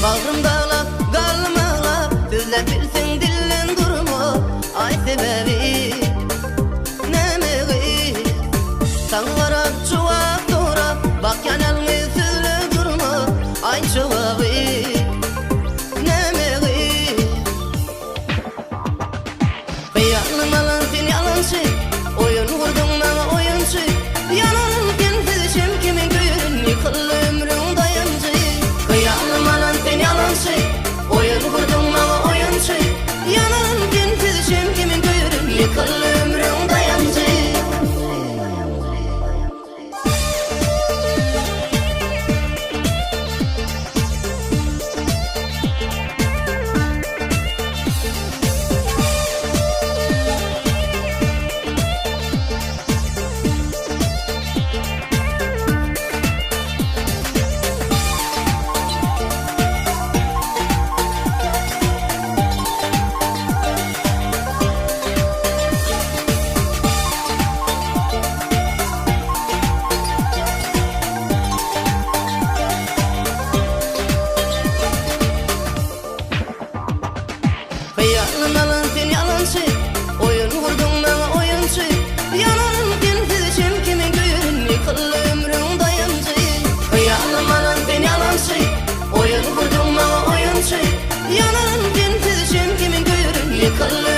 Bagrym daglap, galdym aglap, Sözläp bilseň dilden durma, Aý sebäbi näme gyz? Saňa garap jogap sorap, Bakýan ýalňyz sözle durma, Aý jogaby näme gyz? Hyýalym alan sen ýalançy, Oýun gurduň maňa oýunçy. Ýanaryn sensiz şem kimin köýerin, Ýykyldy ömrüň daýanjy. Hyýalym alan sen ýalançy, Oýun gurduň maňa oýunçy. Ýanaryn sensiz şem kimin köýerin, Ýykyldy ömrüň daýanjy. Hyýalym alan sen ýalançy, Oýun gurduň maňa oýunçy. Ýanaryn sensiz şem kimin köýerin, Ýykyldy ömrüň daýanjy. Hyýalym alan sen ýalançy, Oýun gurduň maňa oýunçy. Ýanaryn sensiz şem kimin köýerin, Ýykyldy.